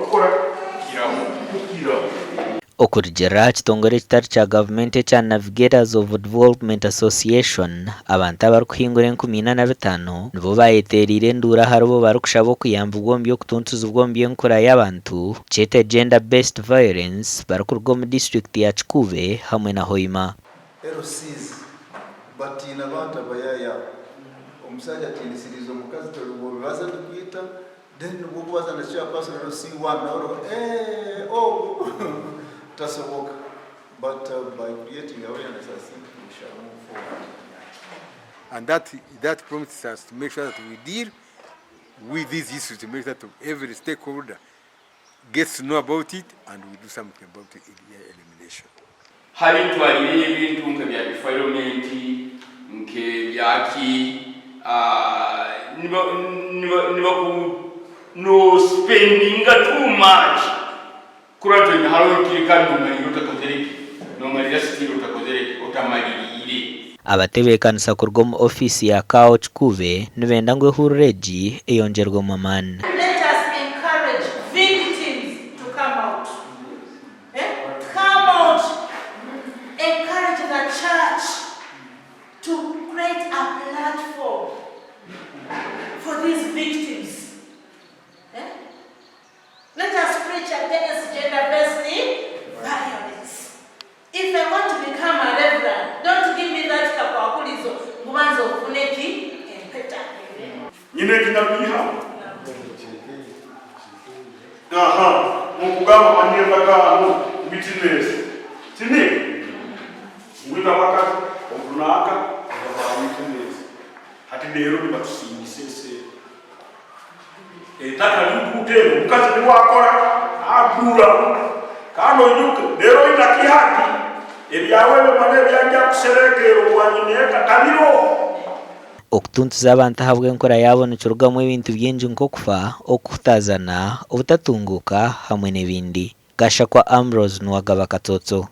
kukora kukiraho. Okurugiirira aha kitongore ekitari kya gavumenti ekya Navigators of Development Association, abantu abarikuhingura 4500 nibo bayeteereire enduuru aharibo barikushaba okuyambibwa omu by'okutuntuzibwa omu by'enkura y'abantu, kyete Gender Based Violence, barikuruga omu disiturikiti ya Kikuube hamwe na Hoima. LCs batiina abantu abayaayi abo. Omushaija atiinisiriize omukazi toriba obibaza ndikwita then nibwo okubaza na chairperson LC1 nawe oriho eeh ogu tasoboka but by creating awareness I think we shall move forward. And that that prompts us to make sure that we deal with these issues to make sure that every stakeholder gets to know about it and we do something about it, their elimination. Hari ntwarireyo ebintu nk'ebya defilement, nk'ebyaki, nibaku no spendinga too much kurora nti oine hariho ohikire kandi nomarira otakozire ki, nomarira still otakozire ki, otamaririire. Abatebeekanisa kuruga omu ofiisi ya CAO Kikuube nibenda ngu ehururu egi eyongyerwemu amaani. Let us encourage victims to come out. Eh? Come out. Encourage the church to create a platform for these victims. Eh? Let us preach against gender-based violence. If I want to become a reverend, don't give me that kakwakulizo ngu banza ofune ki empeta. Nyine eki nabiihamu? Aha, mukugamba manya endagaano witness. Tini? Ngu itwe abakazi ogu nanka aba ba witness. Hati reero nibatusingisa esente. Eitaka rinkuuto eri omukazi niwe akora, agura. Kandi oijuke, reero oine akihati, ebyawe ebyo mara ebyangye akuserekeera obwa nyineeka tabiriho. Okutuntuza abantu ahabw'enkora yaabo nikirugamu ebintu bingi nk'okufa, okuhutaazana, obutatunguuka hamwe n'ebindi. Gashakwa Ambrose Nuwagaba Katsotso.